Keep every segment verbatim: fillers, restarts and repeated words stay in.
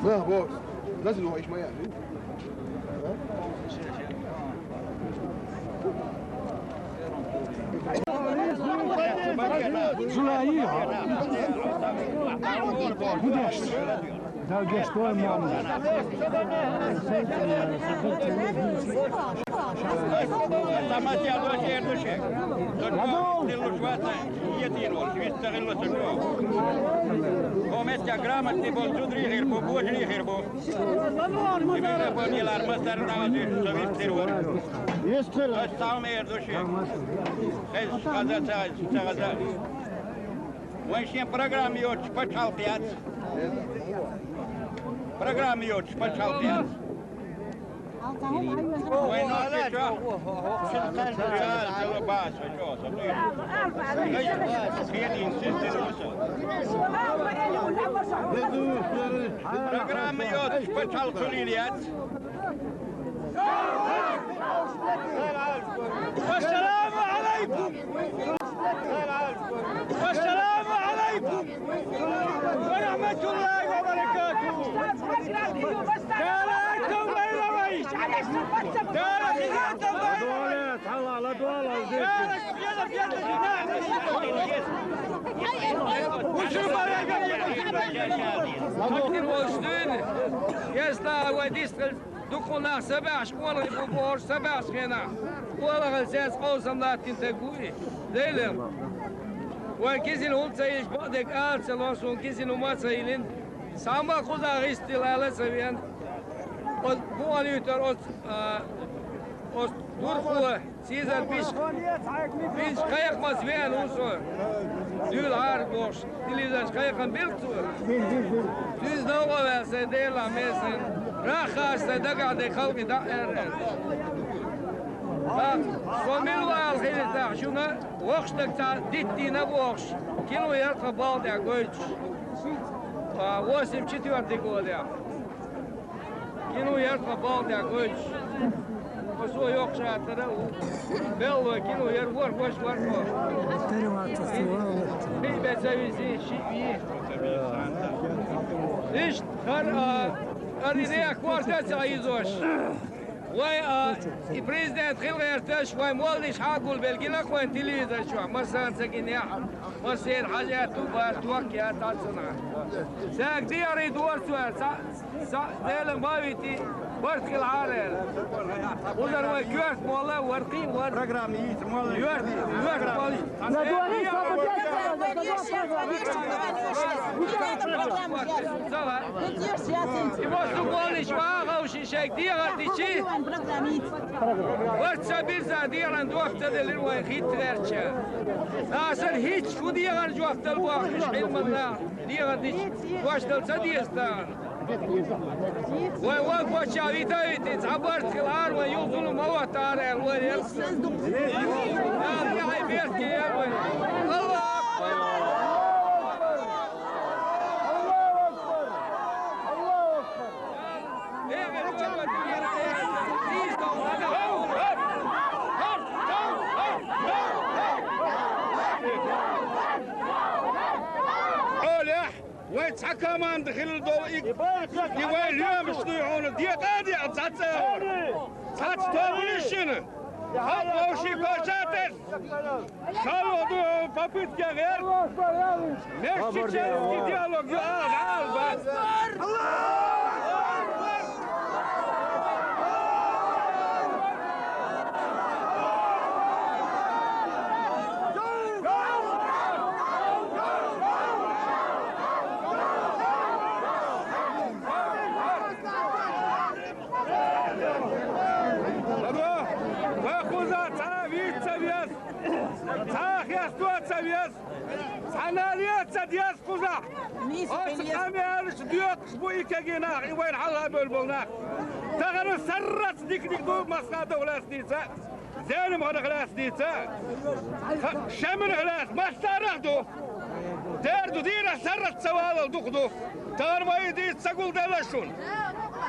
ما هو لازم هو ايش ما يعمل. Şuna iyi. Bu da işte. Daha geç doymuyor. Komets ja gramotni bol, cudri hirbo, božri hirbo. Вай шен программа йоцуш пачхьалкх яц. Программа йоцуш пачхьалкх яц. Вай нохчий чохь. Программа йоцуш пачхьалкх хуьлийла яц. Ассаламу алайкум! Ассаламу алайкум! Ва рахматуллахи ва баракатуху! Дала айтам вайла вай! Дала хизантам вайла вай! Дала хизантам вайла вай! Мусульман! Дукха нах са баьхьаш, оалгӀий бу бохуш, са баьхьаш хенахь, оалгӀа цаьрца къовсам латтийна стаг ву и. Дайлла. Вай кисина хӀума ца йиш, бакъдерг ала ца ло, суна кисина хӀума а ца йиллина. Цхьамма а кхузахь гӀист дила ала ца веана. Оцу бухана юьйтара оцу, а, оцу дурхо. Сийзар биш, биш кхайкхамца веана ву со. Дуьйла хьара бохуш, телевизорчу кхайкхам билла цо. Дуьйза новкъа ваьлла сайн Делахь, ме сайн раххаш сайн дагахь дерг халкъе дӀа а аьлла. Со мила вала хилира тахь шуна, воккхачу стага цхьа диттийна а бохуш, кило яра тхан балха тӀехь гойтуш. А, восемь четвёртый годехь. Кило яра тхан балха тӀехь гойтуш. Аса йоккхуш а тара а ву. Беллой кило яра, ворхӀ ваша ворхӀо. Тера вац аса вала. Хи бен ца виси, шиъ вий. Иштта хӀара, а, хӀара и нехан корта а ца хьийзош. Вай, а, и президент хила гӀерташ, вай моллиш хьагулбелла гина вайн телевизор чохь, массарна ца гинехь, массеран хьажа аьтту бара, ток яц цунах. Цаьрга дехарий дора цара, цхьа, цхьа Делан ма вити, барт хилахьара аьлла. Кхузара вай коьрта молла а вара, кхин а вара. Программа йийца молла. Коьрта, коьрта молла. И массо а моллиш ван а ховший шайга дехар дичи. Варца бирза дехаран доп ца делира вайн хӀитта гӀертача. Аса хӀитта шу дехар жоп дала бохуш Ӏилман наха дехар дича, дош дала ца деза тахана. Вай ван паччахь вита а витий, цхьа барт хилахьара вайн юха зулам ма ваттахьара аьлла вай яра. Дала яхье беркате яра вай. Аллаху акбар! Аллаху акбар! Аллаху акбар! Олех, вай цхьа команда хилла долу и, и вай лоьмаш дуй хьуна, декъа а декъа цхьацца а вара. Цхьацца тобанаш йина. Хьо вовший коча а тесна. Шалла ду хьуна попытка гӀерта. Межчиченский диалог ю ала, ала бац. Ва кхуза цхьа а вийца ца веза, цхьа а хесто а ца веза, цхьа нал а ца деза кхузахь. Оцу къамелаш доькхуш бу и кегий нах, и вайна хьалха бевлла болу нах. Тахана сарралц дика-дика ду, массара а догӀа лаьцна дийца. Зеним гӀанах лаьцна дийца, ха-, шеманах лаьцна, массарах а ду. Дера ду, дийна сарралц ца валал дукха ду. Тахана вай дийца ца гулделла шуна.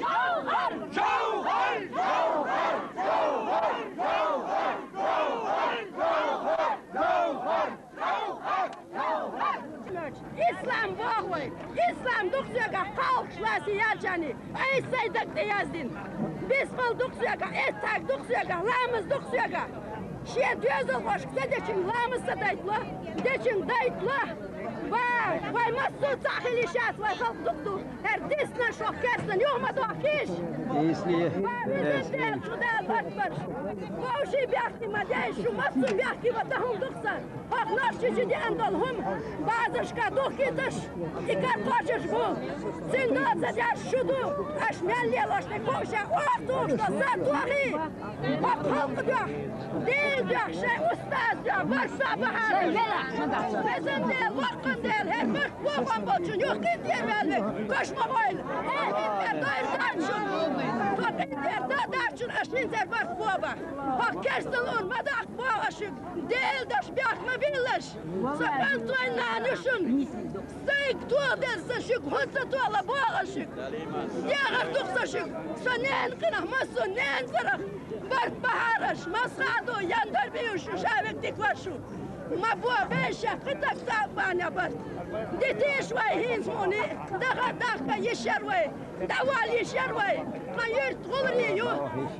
Жавхар! Жавхар! Ислам бохой, ислам дукха соьгахь кхалхаш лаьцна яьлча, айса сайн даг тӀе яздина. Бисмал дукха соьгахь, эттаг дукха соьгахь, ламаз дукха соьгахь. Шен доьзалхошка ца дечуьнга ламаз ца дайта ло, дечуьнга дайта ло. Ва, вай массо а цхьаъ хила йиш яц, вай халкъ дукха ду. ХӀара дисна шух керстан юха ма дохкийша. Исле. Ва, везан Дела, шу Дала акбар. Вовший бехке ма дей, шу массо а бехке ма дан хӀума дукха сан. ХӀокху Нохчийчу деана долу хӀума базаршка духкийташ, и картошкаш бу. Цуьнан доцу деш шу ду, аша мел лелош тӀе кхуша охьатухуш долу са тохий. ХӀокху халкъан дуьхьа, динан дуьхьа, шайн устазан дуьхьа, бархӀ сохьбахьара. Везан Дела, воккхан Дела, хӀара бохам болчун юхкхийта ваьлла, каш ма войла. Ахьа, хӀинца дойр дац шуна. Дерта дачун ашин зербат боба. Хо керстал он мадак боба шуг. Дел даш бяхма биллаш. Сакан той нанушун. Сайк туа дерса шуг, хонса туала боба шуг. Ягар тухса шуг. Со нен кына, масо нен сарах. Барт бахараш, масхадо, яндар биуш, шавек дикваршу. Ма бо беша, кытак сабаня барт. Детиш вай хинс муни, даха дахка ешер вай. Давал ешер вай. Ма юрт гулри ю.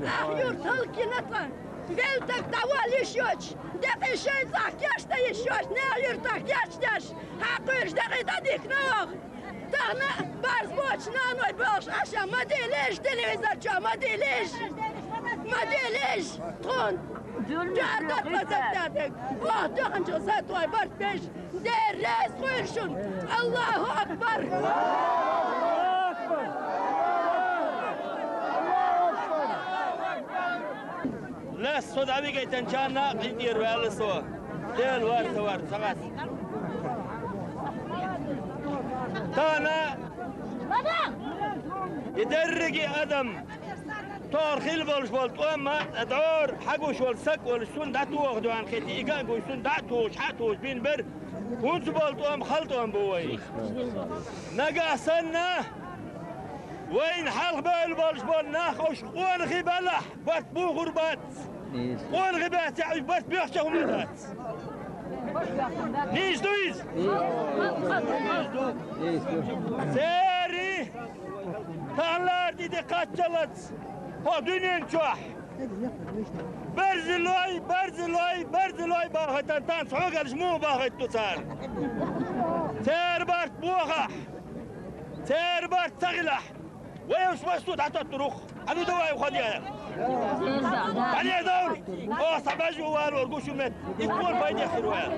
Ах, юрт халкинатла. Велтак давал ешёч. Дек ешёч, ах, кешта ешёч. Не юртак кештеш. Хакуш дек ита дикнох. Тахна барс боч наной бош. Аша ма делеш, телевизор чо ма делеш. Ма делеш. Тон. Жардат базатадек. О, тоханчо сатвай барт беш. Дерес хуйшун. Аллаху акбар. Лес со давигайтан чанна къиндир вялы со. Дел вар, со вар, сагас. Тана. И дерриги адам. Тор хил болш бол, тӀома, дор, хьагуш бол, сак бол, сун датух дуан хети, ига гуш, сун датуш, хьатуш, бин бер. Хунц бол, тӀом, хал тӀом бу вай. Нагахь санна, вайн хьалх бел болш бол, нах ош къонахи балахь, барт бухур бац. Къонахи бац, я уж барт бехча хӀума дац. Нийш ду иза? Цери, тахлар диде кхаччалац. Хо дуьнен чохь. Барзилой, барзилой, барзилой бахайтан танц хьогалш му бахайт ду цара. Цер барт бохахь. Цер барт ца хилахь. Вай уж массо а дӀатоттур ву. Хьан ду давай уходи аьлла. Хьан е довр? О, схьабаьжу валор гуш ю мет. И кхор пайде хир ву аьлла.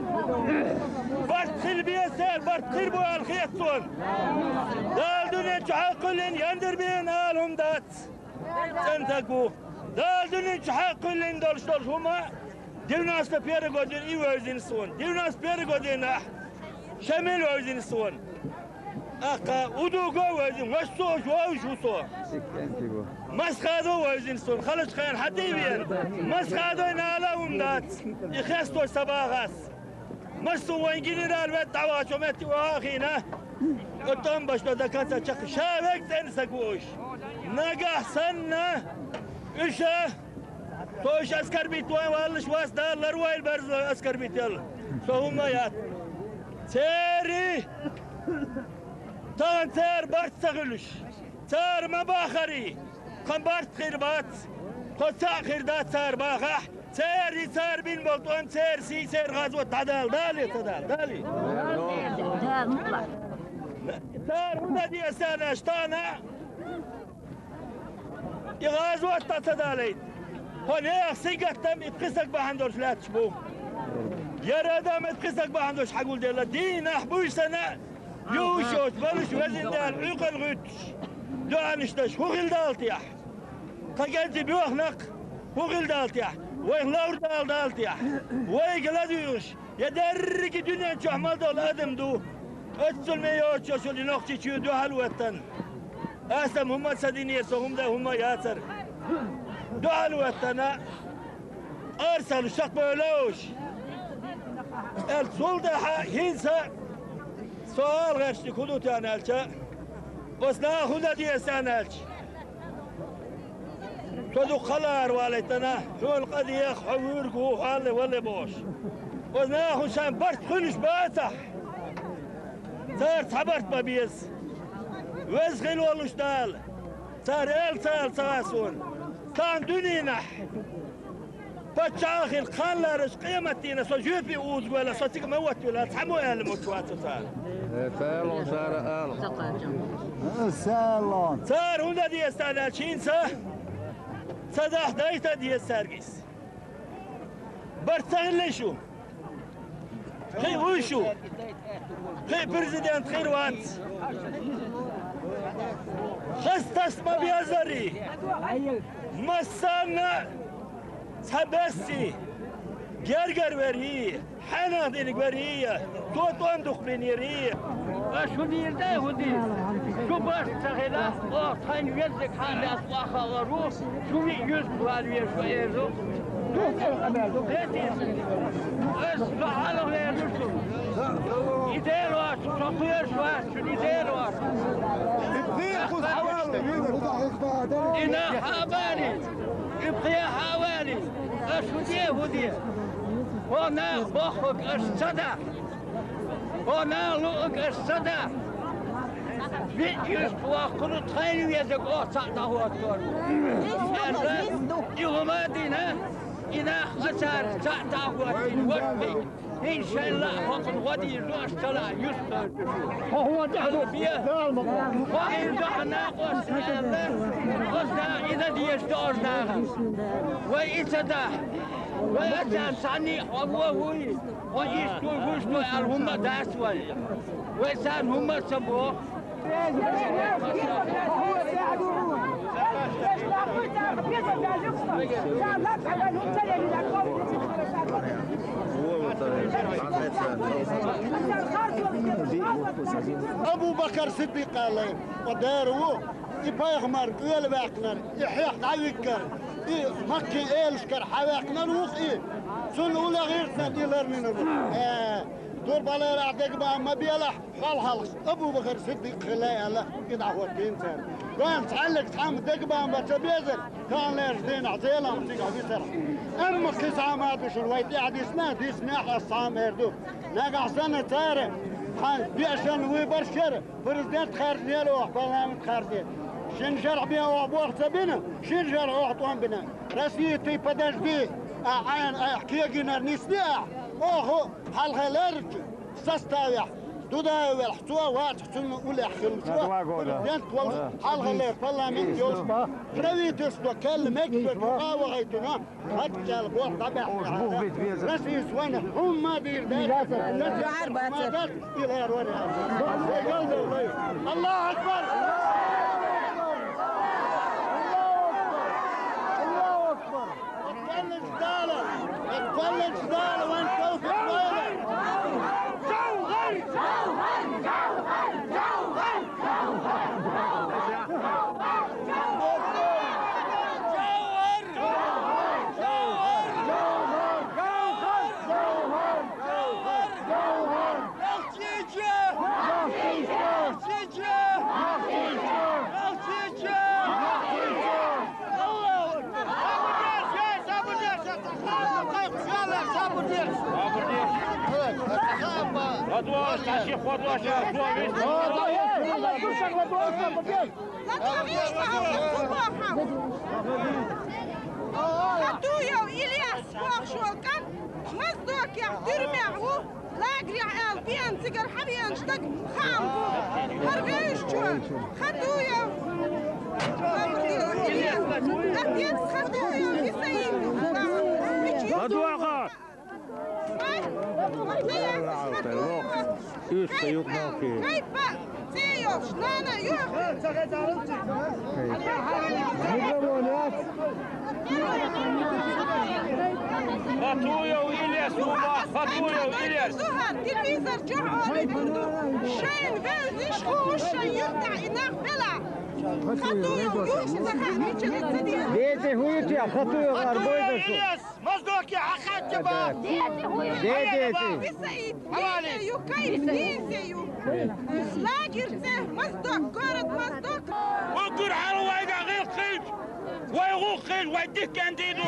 Барт хил бе цер, барт хир бу аьлла хет сон. Дала дуьнен чу хьакхуьллин яндир бен ала хӀума дац. ЦӀена саг ву. Дала дуьнен чу хьакхуьллин долуш долуш хӀума девяносто первый годин и вевзина суна. Девяносто первый годинахь Шамил вевзина суна. Аккха, удуго а вевзина, массо а вовзуш ву со. Масхадо вевзина суна, халачу хенахь хьан тӀе а веана. Масхадой нала а хӀума дац. И хесто ца бахас. Массо а вайн генерал вет дӀавахчо метти ваха а хиъна, оцу тӀом башто дан каца чекх ша вег цӀена саг ву уьш. Нагахь санна, уьш а, со уьш аскарбитта вайн валлаш вац, Дала ларвойла берзо аскарбитта елла. Со хӀумма а яц. Цери, тахана церан барт ца хуьлуш. Цара ма бахари, тхан барт хир бац, тхо цхьаъ хир дац цара бахахь, церан и цара бин болу тӀом, церан сий, церан гӀазот дӀадала, дали, ца дала, дали. Цара хӀун дан деза аьлла, тахана и гӀазот дӀа ца далайта. Хьо нехан сингаттам и пхи саг бахьана долуш лаьтташ бу. Яра адам и пхи саг бахьана долуш хьагулделла, дийнахь буьйсана, юуш йоцу балуш везин Дала Ӏуьйкъана гӀуьттуш, дуьхьанаш даш хӀун хила далатехь? Тхан кӀентий боьхнакх хӀун хила далатехь? Вайх ловр дала далатехь? Вайга ладуьйгӀуш, я дерриге дуьнен чохь мел долу адам ду, оццул ме йоцучу и Нохчийчоь дуьхьал а веттан. Аса хӀумма а ца динера со, хӀумма дан хӀумма а яцара. Дуьхьал а веттана, Арсалу шакбевлла уьш. Эл цул тӀаьхьа хӀинца со ала гӀерташ хӀун ду тан аьлча, оцу наха хӀун дан деза аьлча, со дукха хала ара валийтина, хьуна къа деха, хьо вуьйриг ву, хьалле валле бохуш. Оцу наха хӀун шайн барт хуьлуш бацахь, цара цхьа барт бан беза. Веза хила волуш Дала, цара аьлла ца аьлла ца хаьа суна. Тахана дуьненахь паччахь а хилла, кхаллараш къематдийнахь со жоьпе узуш велла, со цига ма ваттавелла, цхьаммо аьлла муьлш вац цара. Э, цара ала. Цара хӀун дан деза аьлча, хӀинца ца дахь дайта деза цаьрга иза. Барт ца хилла шу? Кхин вуй шу? Кхин президент хир вац. Хаза тасма безари. Массарна а цхьа бесси. Гергара верий, хьенан диниг верий, цо тӀом дукха бинерий. Аш хӀун дийр дай, хӀун дийр? Шу Барт ца хилла, оха тхайна веззиг хьалаьцна вахалару, шу виъ юьзг вала веза шу эрзу. Ас хьалха лерзу шу. И дера вац, со кхоьруш вац, шу и дера вац. И нах хьабари, и пхе хьавари, аш хӀу де, хӀу де. Хьо нах боххуг аш ца дахь. Хьо нах луъуг аш ца дахь. Виъ юьзг воккхур ву тхайна веззиг оха цхьаъ дӀахӀоттор. Аьлла, и хӀума а дина, и нах а царах цхьаъ дӀахӀоттийна, воккхий. ХӀинца шайн лаьа хӀокхунна гӀо дийр ду, аш ца лаьа, юьстахтар ду шу. Хьо хӀун тӀехь ду? Хьо хӀинца духьа накъост аьлла, оцу наха и дан дезаш ду оцу нахана. Вай и ца дахь, вай а царна цхьанний а хьо вон вуй. Хьо иштта вуй, вуй иштта вуй аьлла, хӀумма а дац вайн. Вай царна хӀумма а ца боху. Абу-Бакар Сиддикъ аьлла, ткъа дера ву, и пайхамар кӀоьла ваьккхинарг, и хьех дӀавиггар, и Маккин элашкара хьаваьккхинарг ву-кх и. Цунна уллехь ирцна и ларнинарг ву. Э, дурбаларахь дегабан ма белахь, хьалхалц Абу-Бакар Сиддикъ хилла аьлла, и дӀахӀоттийна цара. Вайн цхьаьллиг цхьамма дегабан бан ца безар, кхана лаьржа дийнахь Зелам цигахь висарх. Амма кхин цхьа хӀума ду шуна вай тӀаьхьа дисна, диснехь ас цхьа хӀума эр ду. Нагахь санна цара, хьан бешан вуй барш яра, президент харжнера оха, парламент харжнера. Шина шарахь бен оха болх ца бина, шина шарахь оха тӀом бина. Россия, ты подожди, а Ӏайна айхьа кегийнар нисде ахьа, оха хьалха лаьррачу составехь Дудаев велахь, цо вацахь, цунна уллехь хилла цо, президент волуш, хьалхалера парламент йолуш, правительство кхел мегаш верг юкъа а вахийтина, хӀаьта кхел болх дӀабаьхкина. Россис вайна хӀумма а дийр дац, Россис хӀумма дац, и лар вара. Вай галдаллай. Аллаху акбар! Аллаху акбар! Дала, Дала вайн тавфикъ лойла. Жовхар! Жовхар! Жовхар! Жовхар! Хатуев Ильяс бохуш волу кӀант Моздокехь туьрмехь ву. Лагерехь аьлла веана, цигара хьан веана стаг хаам бу. ХӀара вевзачо Хатуев, Ильяс, отец Хатуев Исаил. Хатуев! Ай, Хатуев! Уьш ца юкъ нахе. Кайпа! ЦӀе йолуш, нана, юха! Хатуев Ильяс, ума, Хатуев Ильяс. Зухар, телевизор чохь олуьйтур ду. Шайна вевзаш хууш шайн юьртахь и нах белахь. Хатуев юхаш ца хаьа, мичара ца деза. Дети хӀун ю те, Хатуев ар бойда шу? Моздоке хьахаьдча бан. Де, де, де. Висаид, низе ю, кайф, низе ю. Лагерь цӀе, Моздок, город Моздок. Уггар хьалха вайгахь гӀиллакх хилча, вай гӀуллакх хилча, вай диканди ду.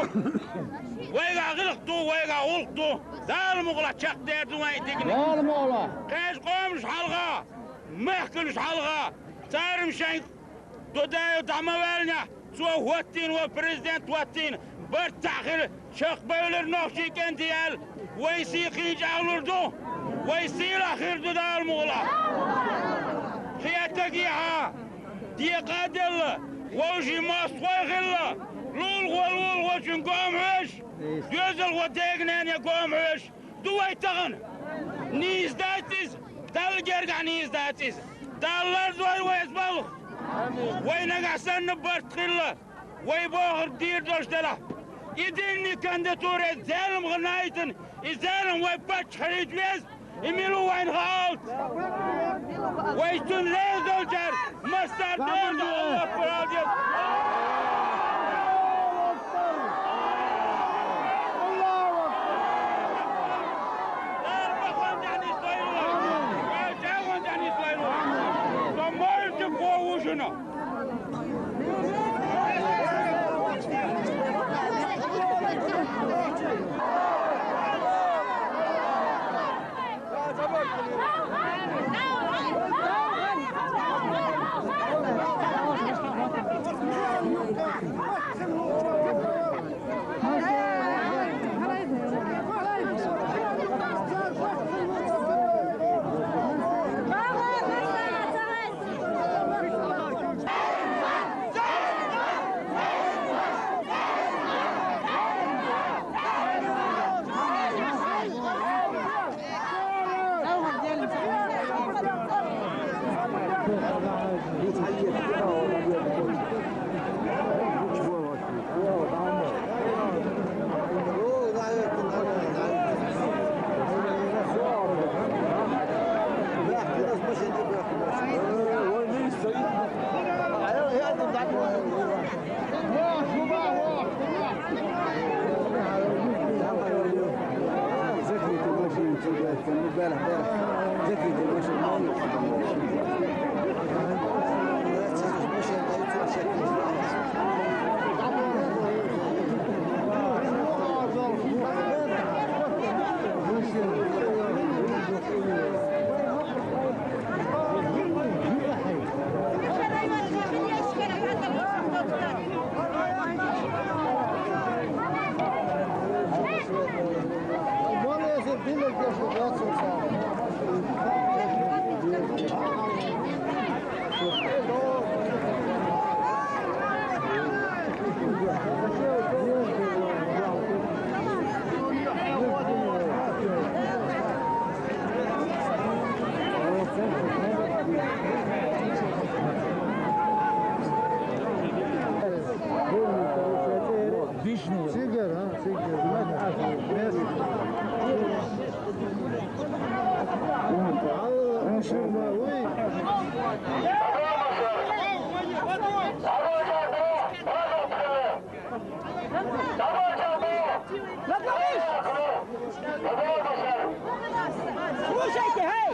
Вайгахь гӀиллакх ду, вайгахь гӀуллакх ду. Дала мукъалахь чекхдер ду вайн диканиг. Дала мукъалахь. Кхечу къомаш хьалха, мехканаш хьалха, цара шайн Дудаев дӀа ма ваьллинехь, цо хӀоттийна вай президент хӀоттийна, барт цхьаъ хир, чекхбевлира нохчий кӀентий аьлла, вай сий кхин чӀагӀлур ду, вай сийлахь хир ду Дала мукъалахь. Хетаг яхьа, декъа а делла, вовшийн мостагӀой хилла, лулахо лулахочун гома хьоьжуш, доьзалхо дега-ненан гома хьоьжуш, ду вай тахана. Нийса дац иза, Далла гергахь нийса дац иза. Дала лардойла вай иза балха. Вай нагахь санна барт хилла, вай бохург дийр долуш делахь. И динни кандидатура Зелимхан Найтан, и Зелимхан вай паччахь хилийта веза, Эмин вайнахалц! Вай цун лерзалчар, массар дерза Аллах паралдес! Аллаху акбар! Аллаху акбар! Со морчу кого ужина. Цигар, а, цигар. Слушайте, эй!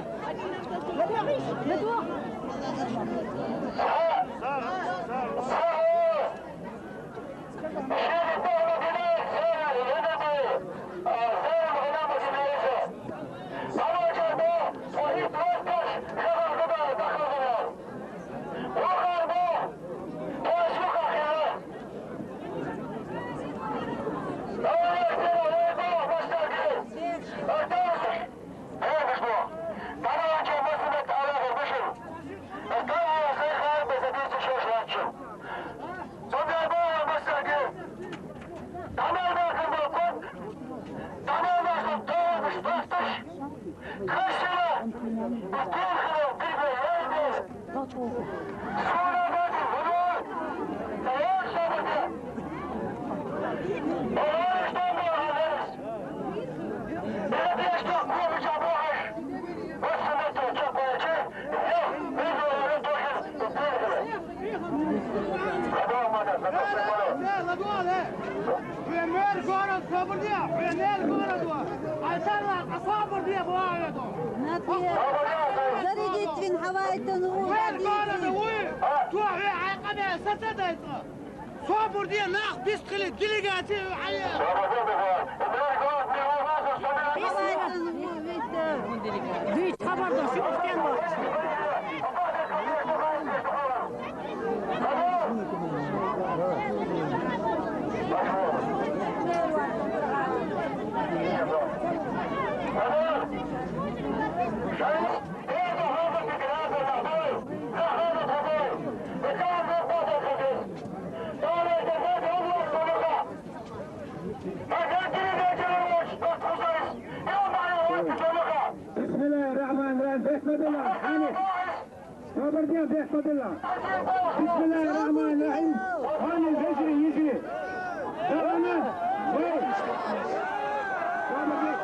Мэр города, собор, мэр города. Айтарла, собор, зарядить вин хавайтан. Мэр города, уй. Туа, ай, къамия, сатадайта. Собор де нах бистхили делегация ая. Бис хабар да шу, بسم الله الرحمن الرحيم. بسم الله. صابر دياب، بيت فضل الله. بسم الله الرحمن الرحيم. هاني الفجر يجري. سلامات. وين؟ صابر دياب.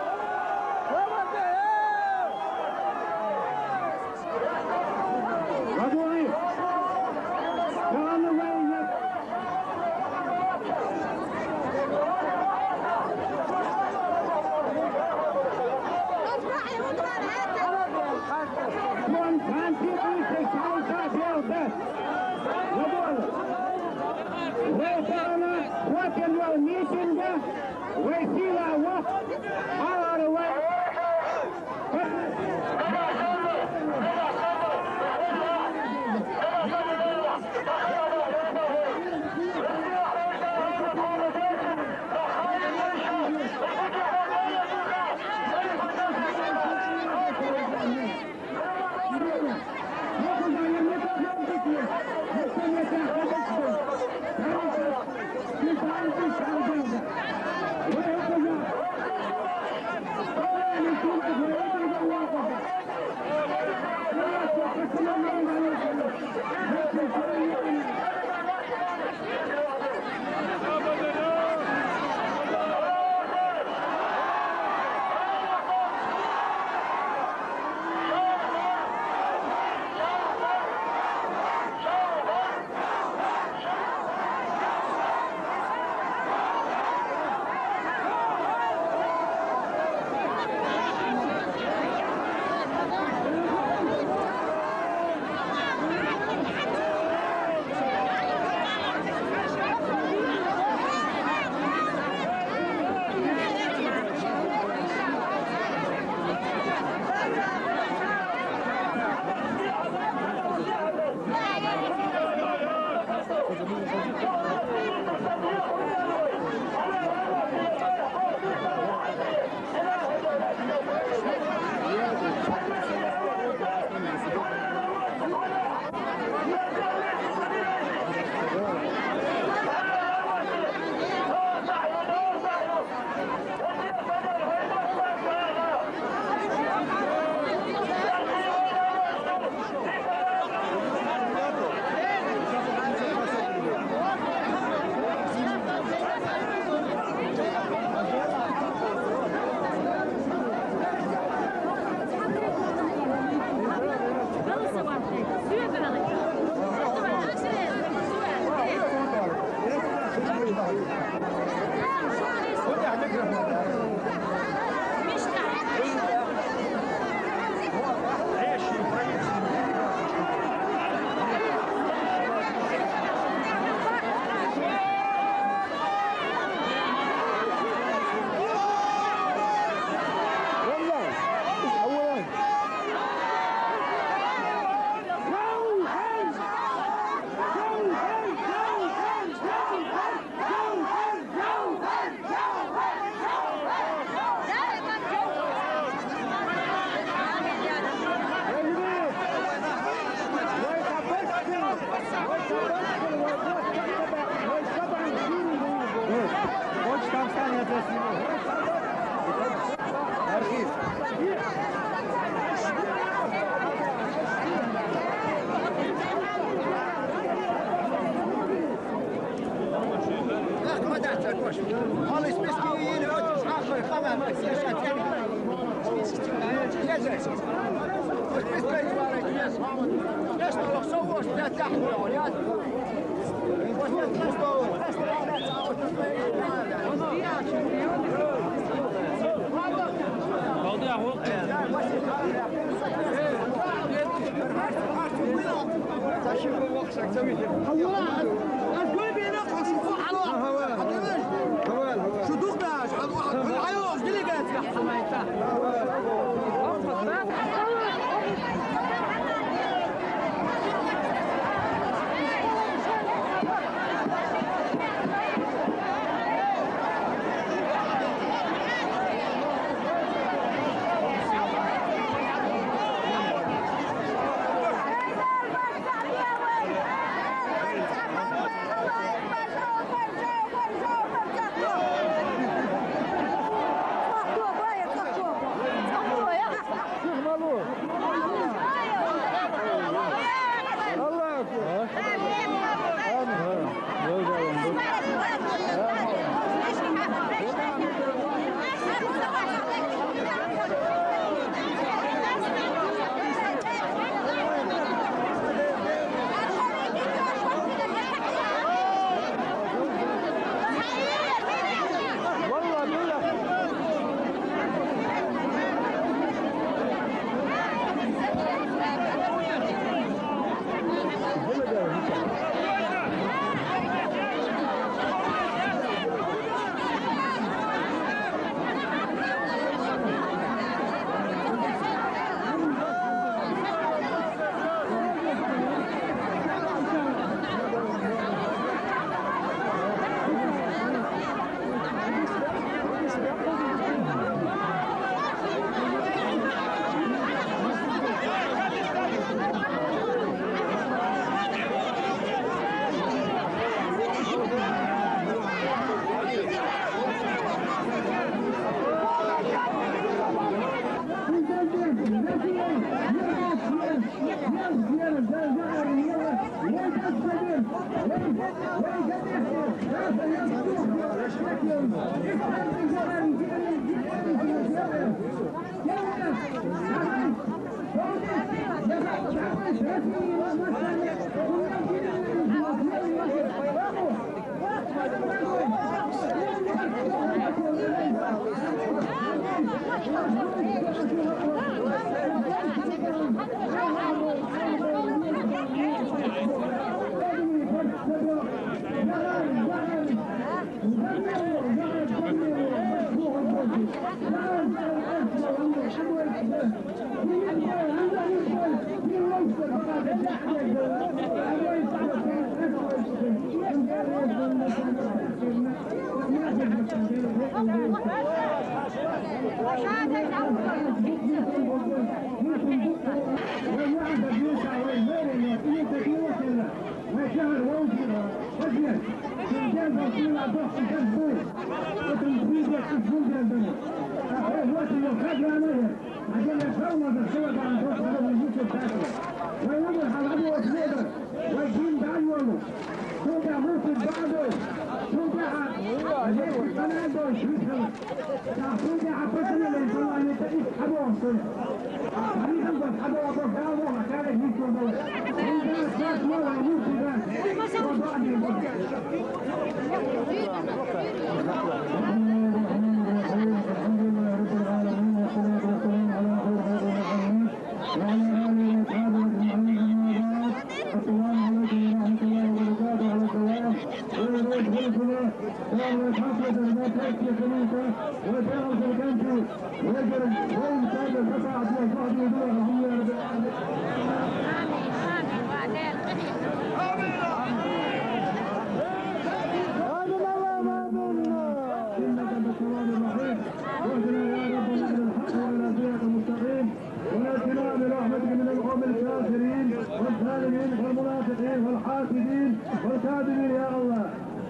إنك أنت التواب الرحيم. واهدنا يا ربنا إلى الحق وإلى صراط المستقيم. ونجنا برحمتك من القوم الكافرين والظالمين والمنافقين والحاسدين والكاذبين يا الله.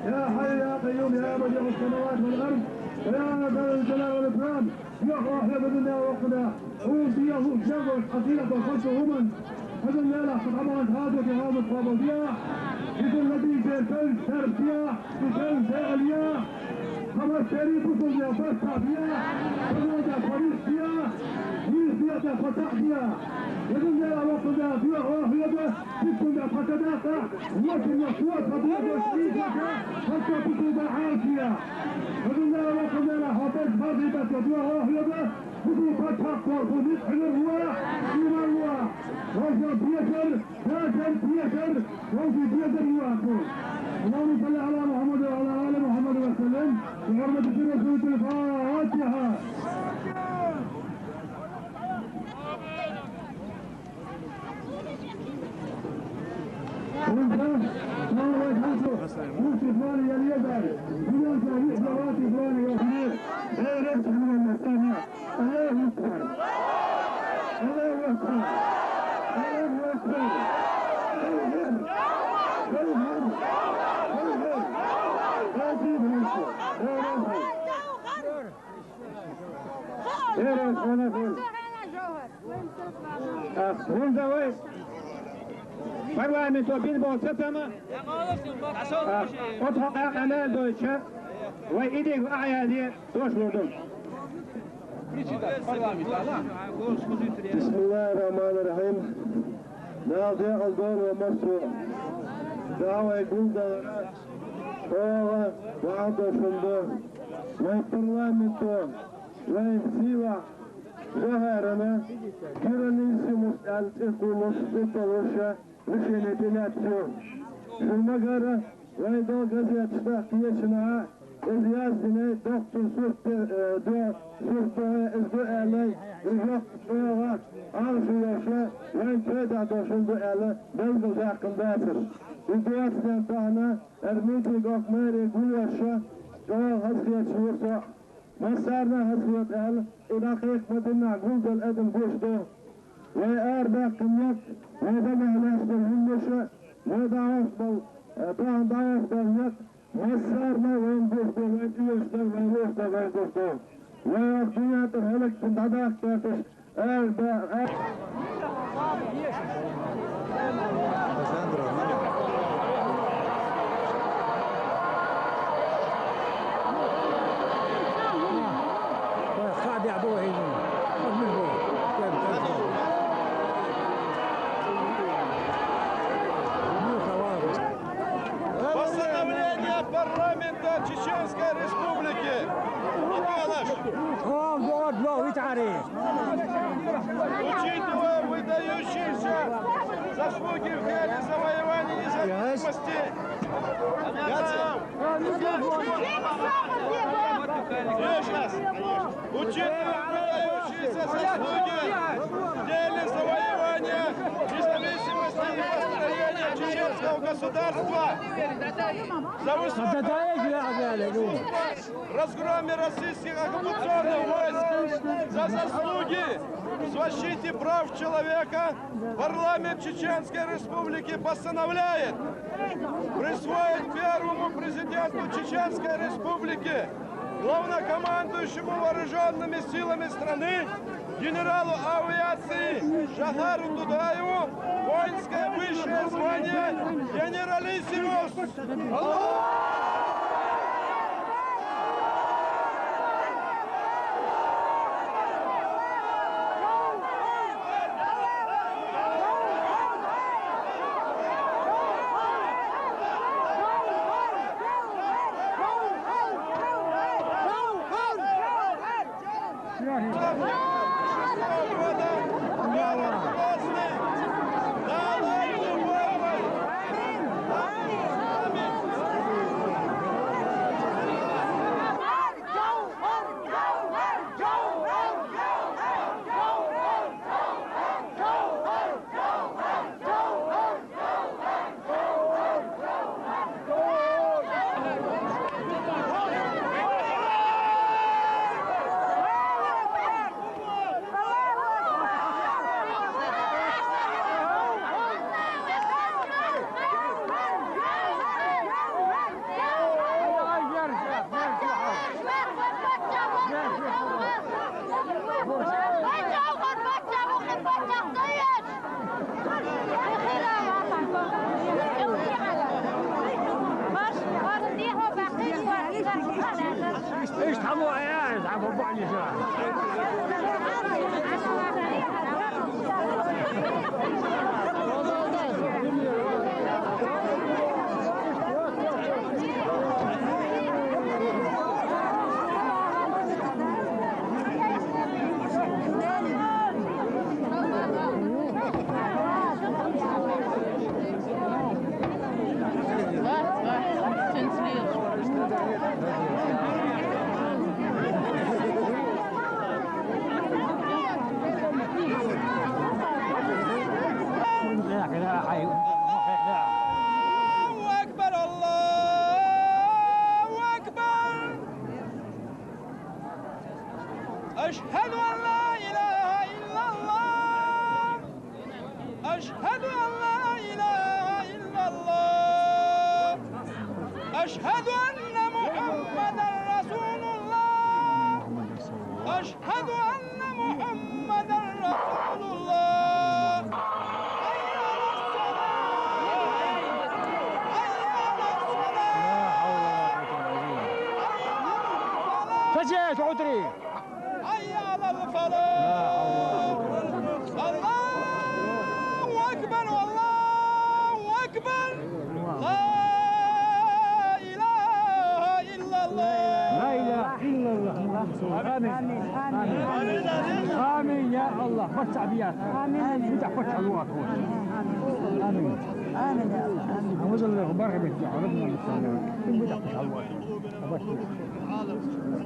يا حي يا قيوم يا بديع السماوات والأرض، يا ذا الجلال والإكرام. يا روح يا بدنا وقنا. هو بيا هو جبل حصيلة وخلق ومن. هذا الليلة قد عملت هذا في هذا الطابة بيا. بكل الذي في الفن سر بيا. بفن سر بيا. Шериф бусулба баш табия, бусулба полиция, мир бия да фатахия. Язын да вакылда дуа охлада, битун да фатадака, ватын да суа табия да шерифа да, фата бусулба алкия. Язын да вакылда хабар базиба да дуа охлада, бусулба патах корпу нит хилер уа, иман уа. Ваша биятар, Пиашар, пиашар, ванси пиашар юату. اللهم صل على محمد وعلى آل محمد وسلم. بحرمة سر سورة الفاتحة. Муса, Савлай Хасу, Муса Флани, Ялиязар, Бинан Савлай Хасу, Флани, Ялиязар. Эй, Рейс, Хамилан, Настана. الله أكبر. الله أكبر. الله أكبر. خير. خير. خير. خير. خير. خير. خير. خير. Ах, вон давай. Парламенто бир болса тама. Ах, от хакъа къамел дойча. Вай идик аяди. Дош бурдум. بسم الله الرحمن الرحيم. Дала декъал дойла ва марсо. Дала вай гулдалара чӀоагӀа багӀа дошунда. Вай парламенто, вай сила жагьарана, генералиссимус аьлла цӀи кхуллуш, цӀи кхуллуш, решение принять ю. Шуна магара, вай дол газеташ тӀа кхечина, из яздина, доккхача сурт, э, до, сурт, э, из ду аьлла, из йоккха чӀоагӀа аргӀаш йолаш, вайн пайда долаш ду аьлла, белгалдаьккхина дацар. И доацден тахана, эр митинг ох мэри гуллуш, чӀоагӀа хазахеташ ву со. Массарна хазахета аьлла, и дӀакхайкха ма динна гулдала адам гуш ду. Вай арадаьккхина некъ, вай дагахь лаьцна хӀуманаш, вай дӀахьош бола, э, тахана дӀахьош бола некъ, массарна вайна гуш ду, вайна тӀаоьцуш дар, вайна лоруш дар вайна гуш ду. Вай оха дуьнен тӀара хӀалакдина дӀадаккха гӀерташ, ара да, а- Постановление парламента Чеченской Республики. Николаш. Хам, вот, вот, Виталий. Учитывая выдающиеся заслуги в деле завоевания независимости, Учитывая выдающиеся заслуги в деле завоевания независимости и построения чеченского государства, за выступление в разгроме российских оккупационных войск, за заслуги в защите прав человека, парламент Чеченской Республики постановляет присвоить первому президенту Чеченской Республики, главнокомандующему вооруженными силами страны, генералу авиации Жохару Дудаеву воинское высшее звание генералиссимус. الله أكبر، الله أكبر. أشهد أن لا إله إلا الله. أشهد أن لا إله إلا الله. أشهد أن محمدا رسول الله. أشهد أن محمدا رسول الله. حي على الصلاة. حي على الصلاة. حي على الفلاح. حي على الفلاح. الله أكبر، الله أكبر. لا إله إلا الله. لا إله إلا الله محمد رسول الله. آمين. آمين. آمين. آمين يا الله. فتح بيات. آمين. فتح، فتح الوقت. آمين. آمين يا الله. آمين. أعوذ بالله. بارك بك. ربنا يسلمك. فتح، فتح الوقت.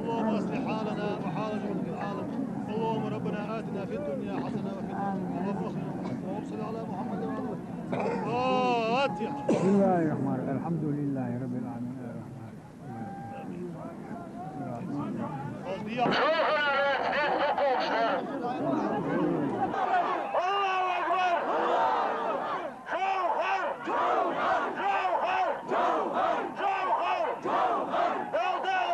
اللهم أصلح حالنا وحال جميع العالم. اللهم ربنا آتنا في الدنيا حسنة وفي الآخرة حسنة وقنا عذاب النار. اللهم صل على محمد وعلى آله. الفاتحة. بسم الله الرحمن الرحيم. الحمد لله رب العالمين. الرحمن الرحيم. الله أكبر. Jawhar! Jawhar! Jawhar! Jawhar! Jawhar! Jawhar! Jawhar!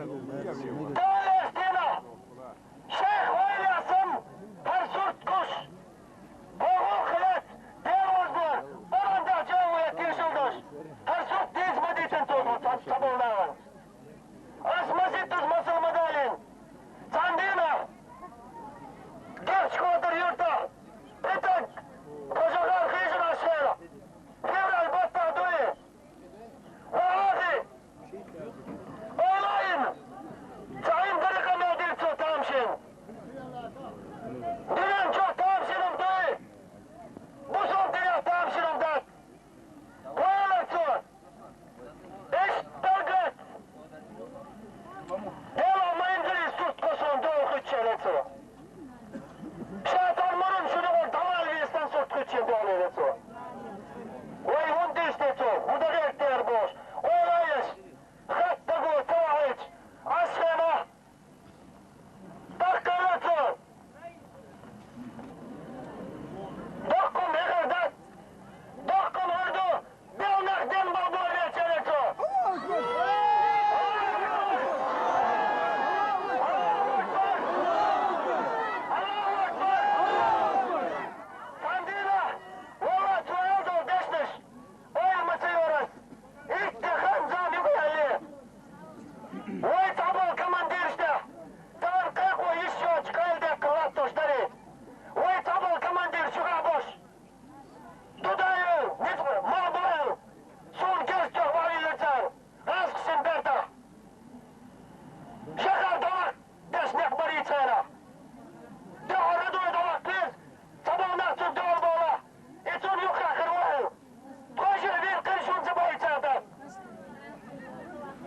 Palestina! Шайх вайласын гьар сурт куш, богъул хилат, делвазлар, Къуръанда жаввият тиршилдаш, гьар сурт диз мадитин тозма цабалнаван. Ас маситуз масул мадалин, цандина, герч кодур юрта, питак, пажагъар хижин ашера, февраль батта дуи. Валлагьи, ойлайин, цаим дирикъа мел дир цо тамшин. Динен чо тамшинум дуй, бусурдия тамшинум дат. Валлагь цо, иш таргат. Дела майндири сурт косун дол хуччале цо. Шайтан мурун шуну гъор давал вистан сурт хуччен дол эре цо. Вай вундиш де цо, вудагъер дер бош. Ойлайш, хатта гу тавач, ашхана. Даккалацо. Доккун мегъердат. Доккун орду. Белнах ден бабур вечерецо. Аллагьу акбар! Аллагьу акбар! Сандина, валлагь, цо аялдал дешнеш. Ой, мацайорас! Итте хан зам югъали! Вай цабал командиршта! Тан къекъо ишо чкалде кълаттош дари! Вай цабал командир шугъа бош! Дудаев, низ мабуев! Сун герч чохвали лецар! Гъаз хсин берда! Жагъар давах деш некъ бари цайра! Дагъара дуй давах пиз! Цабал нахцун дагъал бала! Ицун юха хирвал! Тхо жи вир къиршунци байцада.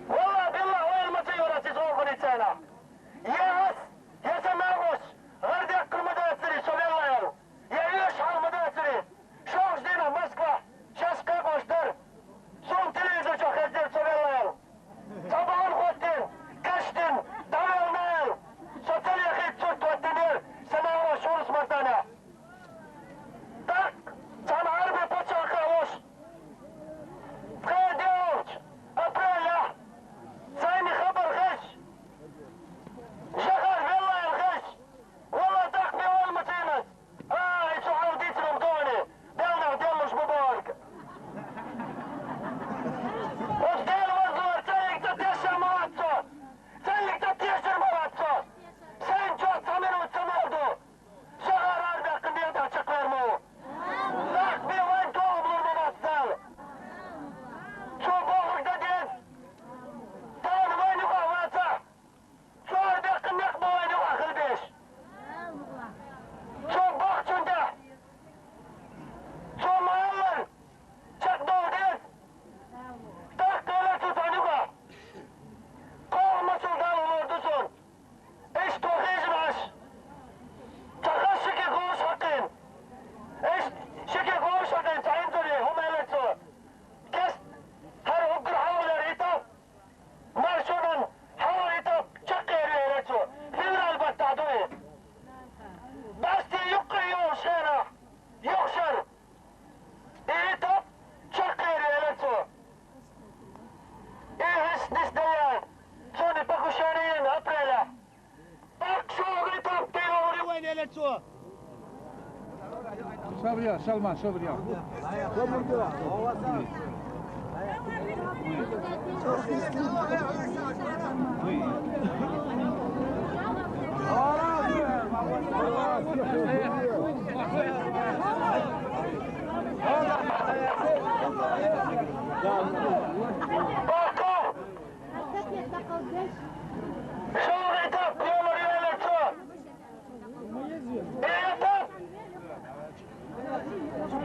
Валлагь, биллагь, вай алматайора сиз гъоргъуницана. Я ас, я са нагъваш, гъардекъ къурмадацари, со веллаял. Я веш гьалмадацари. Шогъждина Москва, шаш къекъваш дар. Сун телевизор чу хездер, со веллаял. Цабан гъватдин, кашдин, давелнал, соцал яхид цурт гъватдинир, санава шурус мартана. Так, цан гьарби пачагь калуш. Къе девч, апреля, цайни хабар гъеч. Жагъар веллаял гъеч. Валлагь, так бевал мутинас. Ай, цу гьавдицрум дони, белнах делуш мубарак. Уздел вазур, цалик та тешер молодцо. Цалик та тешер молодцо. Сен чо цамину цамалду. Шагъар арбякъ къиндият ачыкъ верму. Лакъ би вайн толублур молодцал. Цу богъурда дез. Тан вайн юкъа ваца. Цо арбякъ къиммекъ бавайни ва хилбеш. Цо бахчунда. Цо мааллар чакъдалдез. Тахкала цо танюга. Къавма сулдан лордусон. Эш тохежмаш. Чаха шике гош гьакъин. Эш шике гош гьакъин, цаин зури, гьумелецо. Кес гьар угр гьавлер итаб. Маршонан гьаври тап чакъери эрецо, февраль баттадуи. Басти юкъи югъ шера, югъ шер. Эри тап чакъери эрецо. Ихис дистаян, цуни покушениен апреля. Бахъ шугъри тап тейори вайнелецо. Шабрия, Салман, шабрия. Бахъ! Шугъ этап, ёмар, ёмар, цо. Этап.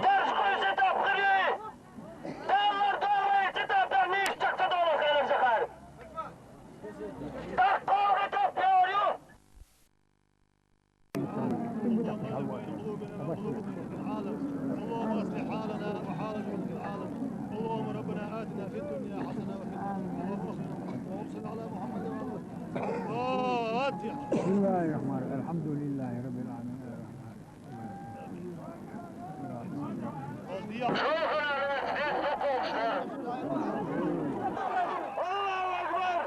Дарж къуз этап хири. Даллар, даллар, этап, дар ниш чакъ са долар хелер жахар. Дакъ къуз этап, ёмар, ё. اللهم اصلح حالنا وحال جنود العالم. اللهم ربنا آتنا في الدنيا حسنة وفي الآخرة حسنة وقنا عذاب النار. وصل على محمد وعلى آله. الفاتحة. بسم الله الرحمن الرحيم. الحمد لله رب العالمين. الرحمن الرحيم. الله أكبر.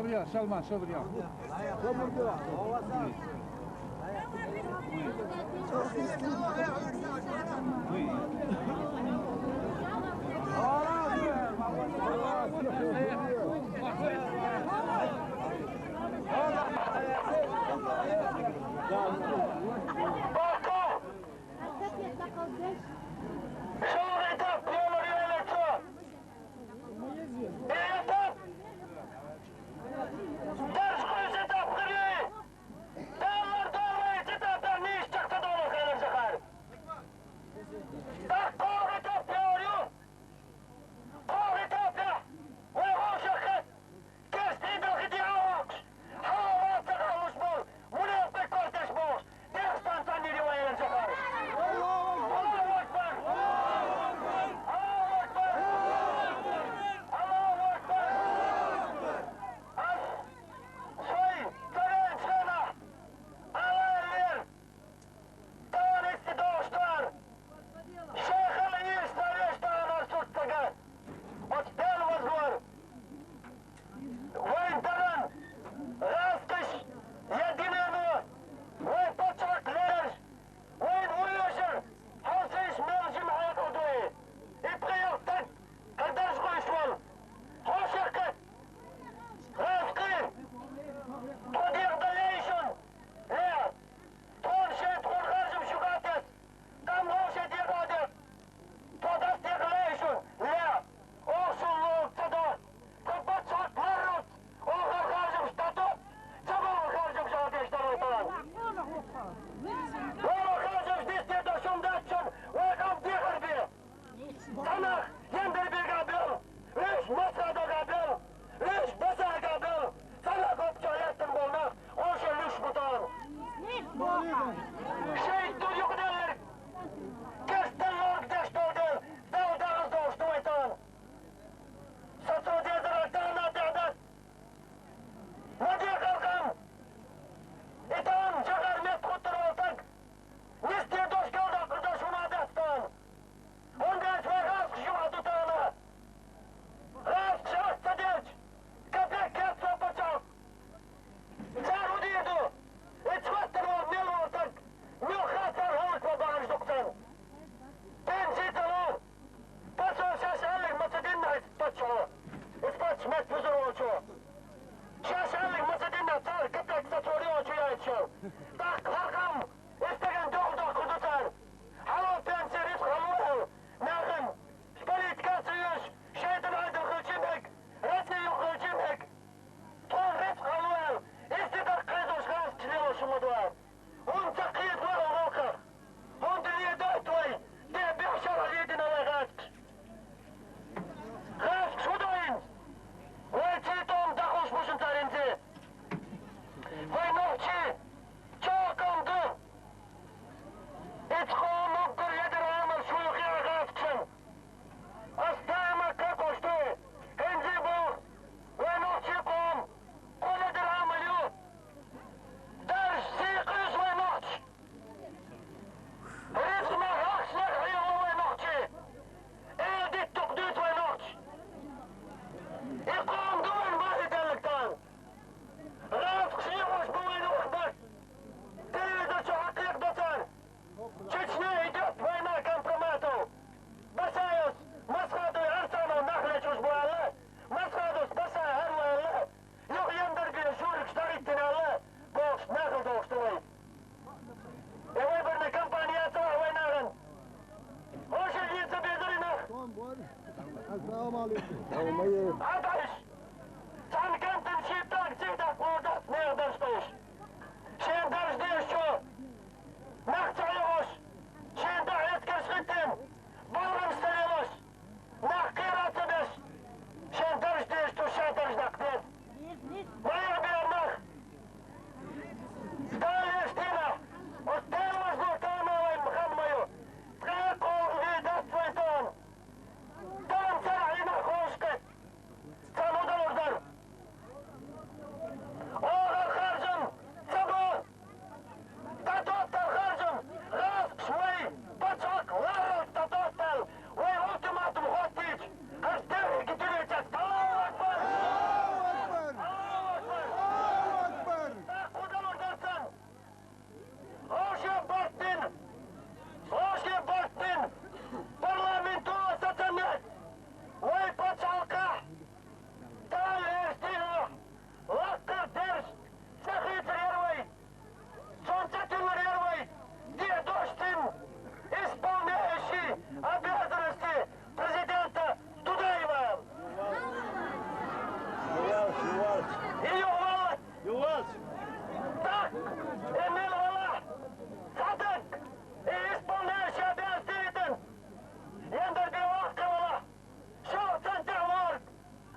Seulement, sobre. Так, и мел валахь, цхьа даг, и исполняющий обязанности витан, яндар бе ваккхи валахь, шо цан тӀехь ворг,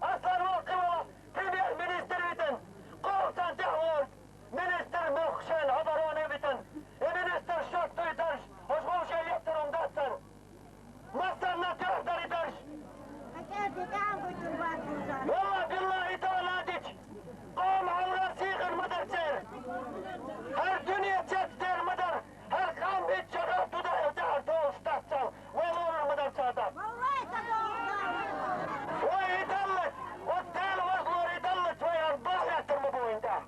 аслан ваккхи валахь, премьер-министр витан, кхо цан тӀехь ворг, министр мух шен обороны витан, и министр шо туй дарж, ош вовшен леттарун дацан. Массарна тоьхдарий дарж. Валла, биллахи, талладич, къом гӀамра сийгӀар ма дар церан. ХӀара дуьне цецдер ма дар, хӀара къам итт шагӀар туда хӀевтахьар долуш дац царна, вай лорур ма дар царна. Вай и даллац, оцу Дала вазлора и даллац, вай хӀара бахьяттар ма бу вайн тӀехь.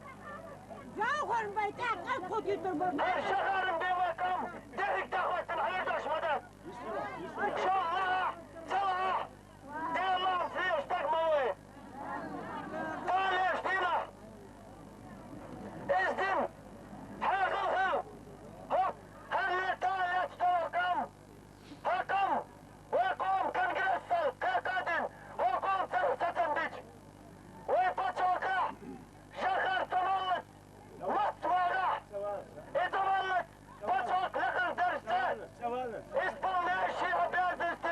Жовхарна вай тӀехь кӀалхо дитар ма бу. ХӀара шахьаран бен вай къам дерриг тӀехӀоьттина Ӏийр дош ма дац. Шо лахь, ца лахь, Дела лаьцна лелаш стаг ма ву вай. Талеш дина. Иза дина. Хьекъал хила. ХӀокху хӀара талеш долу къам. ХӀокху къам. Вай къоман конгрессал кхайкхадина. ХӀокху къоман цара сацам бича. Вай пачхьалкхехь шахьар тӀе моллац. Мац вагӀахь, и тӀе моллац пачхьалкх лакхара даржца, исполняющий обязанности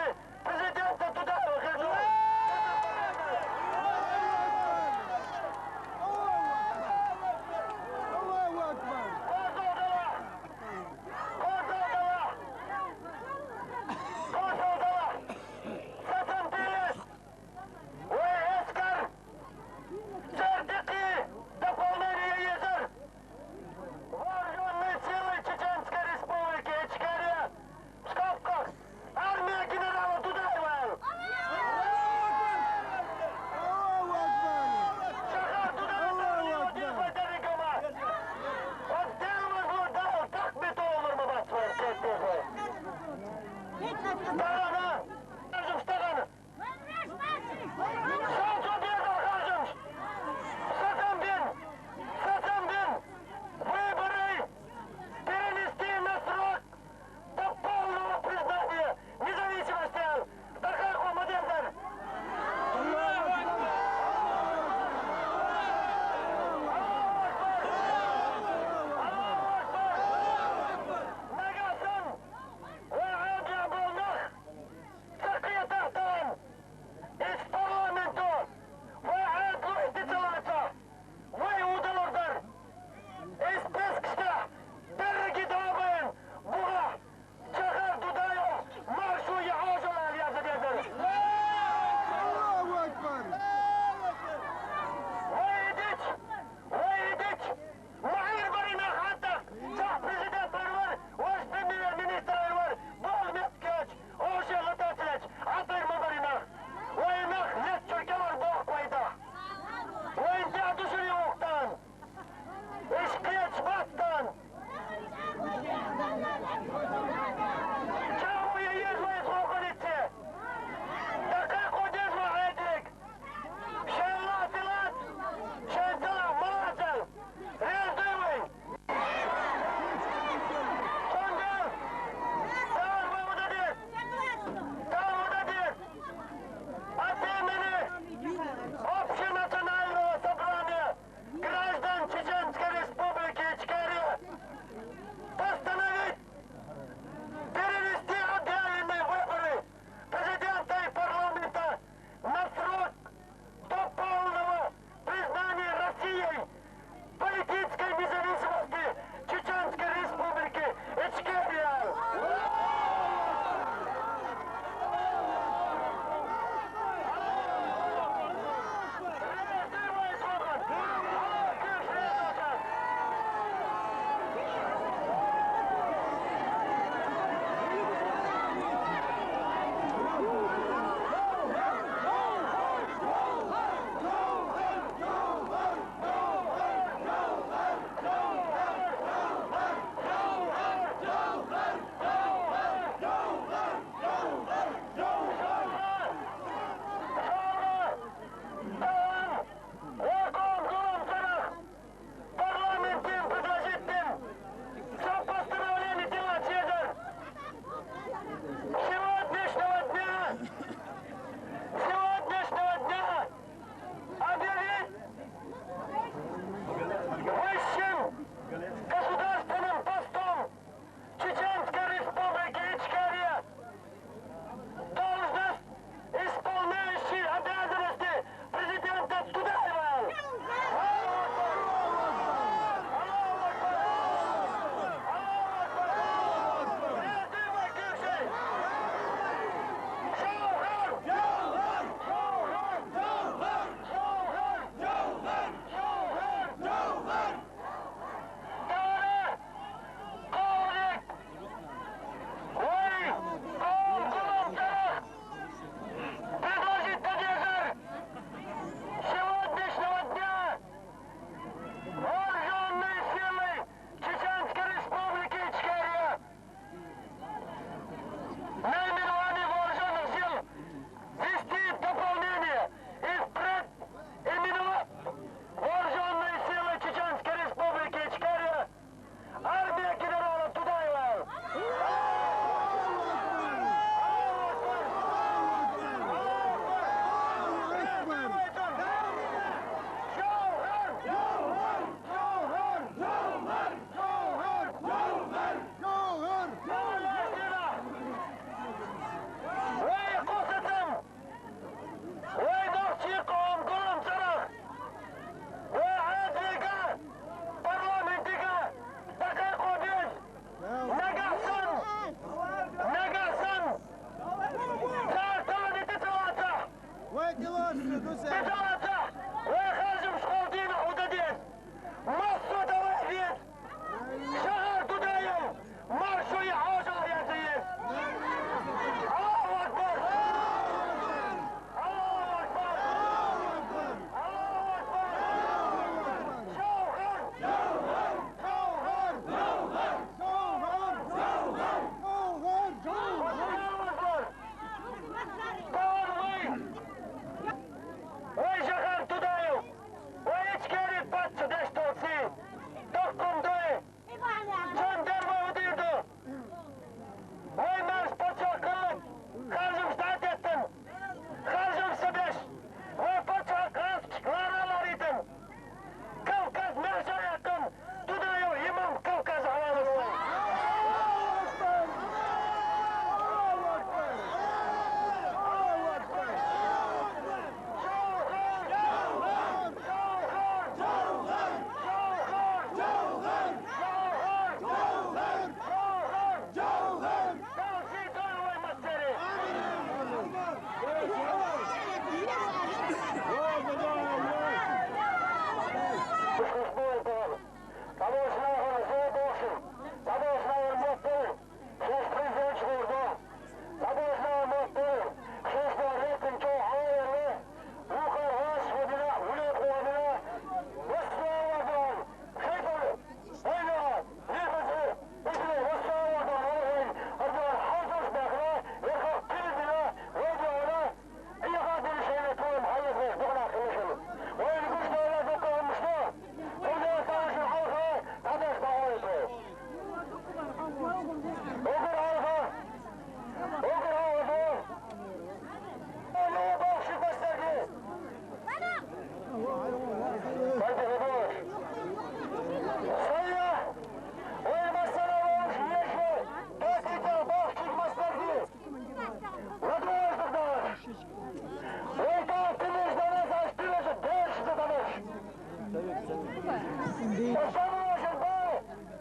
Ишта ма яшар бала,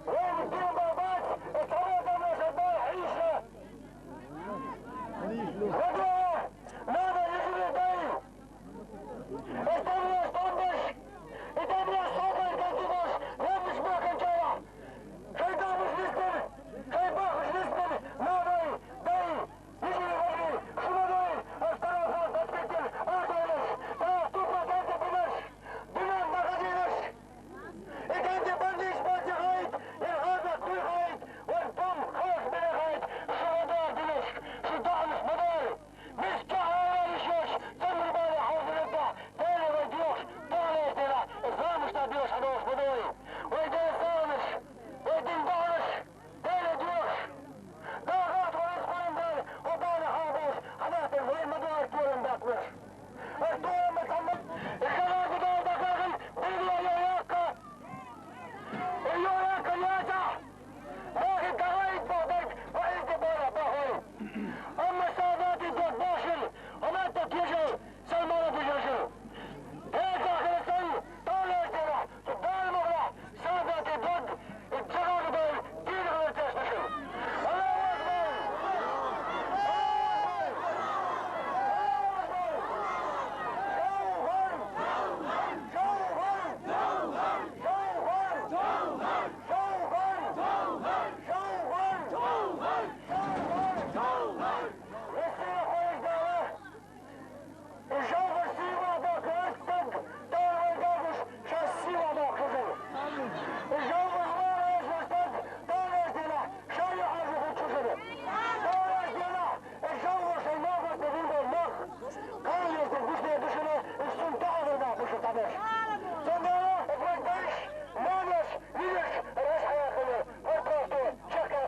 вай дин бабац, ишта ма яшар бала хьийша. Вадо, нана, йижи дай. Ишта ма яшар томбаш, ишта ма яшар томбаш, гандибаш, лембиш баханчала. Шай дамуш листер, шай бахуш листер, нана, дай. Йижи вари, шуна дай, аш тарафа, даспетер, ардалаш, тараф тупа, дай, дай, бинаш, бинан, магазинаш. Итенде бандиш бати хайт, ир гъаза куй хайт, вар бум хаш бере хайт, шу вадар динаш, шу даънаш мадар. Мис чахара ишаш, цамр бали хавзрата, тели вай диош, тали тела, замуш та диош, хадош бадой. Вай де савнаш, вай дин даънаш, тели диош. Дагъат варис къурман, хабар хабаш, хабар вай мадар туран датмаш. Артур Мухаммад, Исалар гудал дакагын, бирла йояка. Йояка ята. Махи дагайт бадар, ваиди бара бахой. Амма садати дот башил, амата кижал, салмана бижажил. Петахрасан, талатера, Дар мугъла, садати дог, ибцагъар бай, дин гъалатеш башил. Аллаху акбар! Аллаху акбар! Аллаху акбар! Жавгъар! Жавгъар! Жавгъар! Россия хоюз дала! Жавгъар сила бакъ растаг, тар вайдагуш ша сила бакъ хужур. Жавгъар вара эс растаг, тар эс дила, ша ю хажу хучужур. Тар эс дила, жавгъар шай нагъар те вирдо мах. Калес де гушне душуна, устун тагъар да бушу табеш. Сондала, эс вайдаш, манеш, вилеш, рас хаяхыны, вартрафту, чака,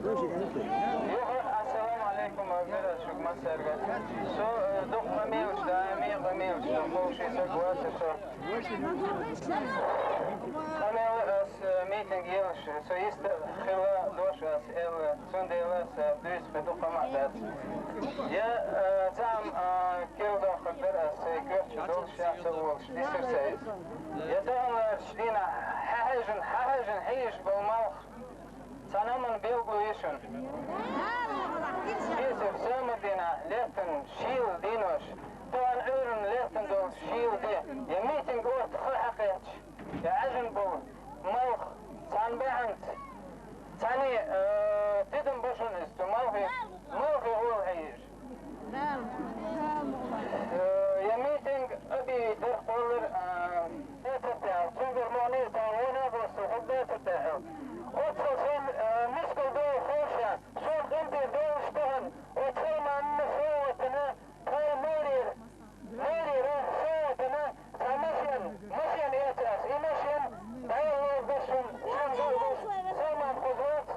Юха, ассаламу алейкум, Альмира, шуга массарга. Со, э, дукха къамаьлаш, даими къамаьлаш, со ховши саг вац со. Къамаьл ас, э, митинг елаш, со йист хила дош ас эл, цундела са дуьйцуш дукха къамаьл дац. Я, э, цхьа, э, кхел доккхур дар ас, сай коьртачу долуш ша ца волуш, дисир ца иза. Я таханлерчу дийнахь хьаьхьаьжна, хьаьхьаьжна хьийзаш болу малх цхьа наман билгало йиш ю. Дисир самадина леттан шийла динош, тахана Ӏуьйранна леттан долу шийла де, я митинг отта хан хьакхетча, я Ӏаьжна болу малх цхьана баьхьанца, цхьаьний, э, тидам башун иза цу малхе, малхе гӀола хьийзаш. Э, я митинг аби дерхъоллар, э, эцар тӀехь, цуьнгара мукъане а тахана вон а гӀоссо хӀума бацар тӀехь. Оццул сан, э, мискал догӀу ховша, сон къинтӀера долуш тахана, оццул ма-, ма со ватана, тхай майрера, майрера со ватана, цхьа машен, машен эцар ас, и машен дӀаяллалц дашун, шен догӀуш, салман кхузлац,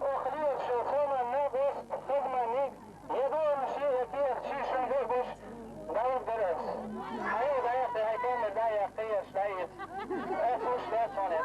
охьа лелаш шел салман накъост, хазманиг, я догӀанаш, я кехаташ шуна гуш, дӀавигар ас. Хьайо дӀаяккхи, хьайн комар дӀаяккхи, аш дӀаийца. Ас уьш дац хьуна, я.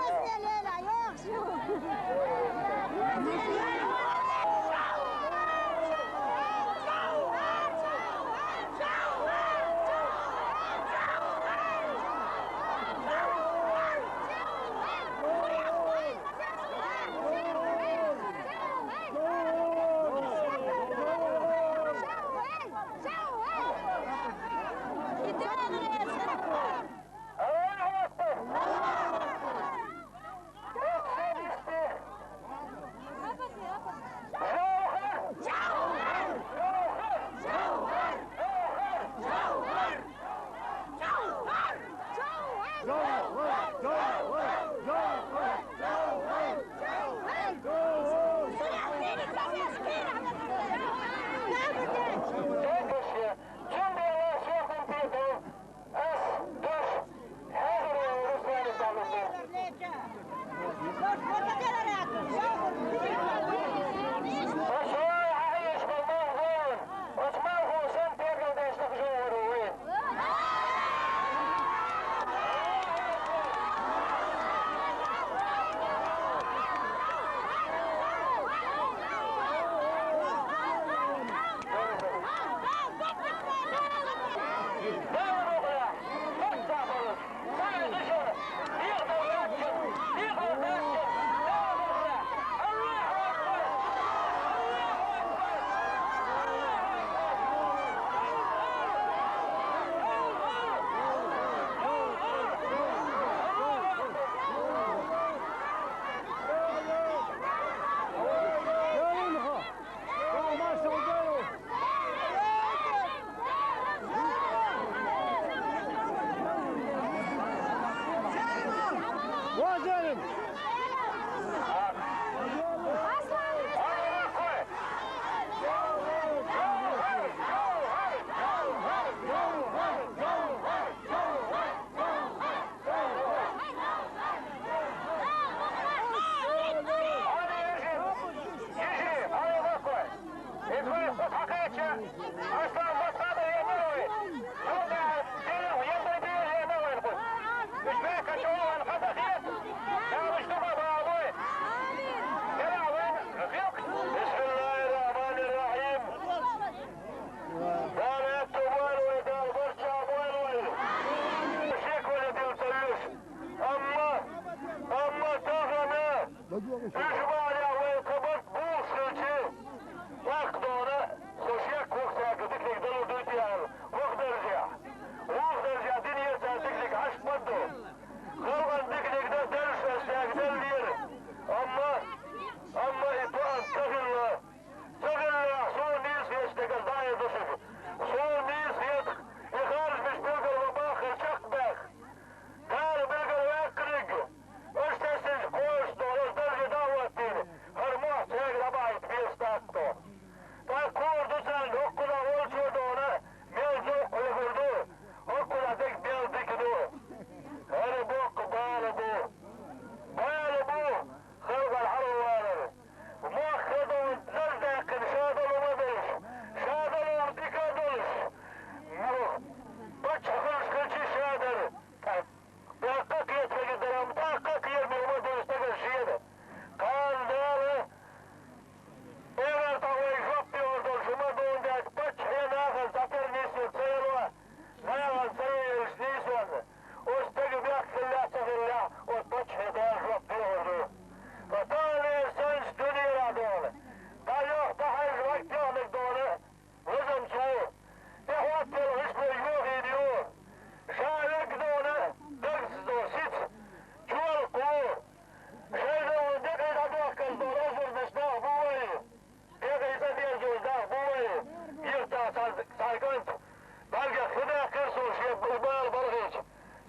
Бала балхийча,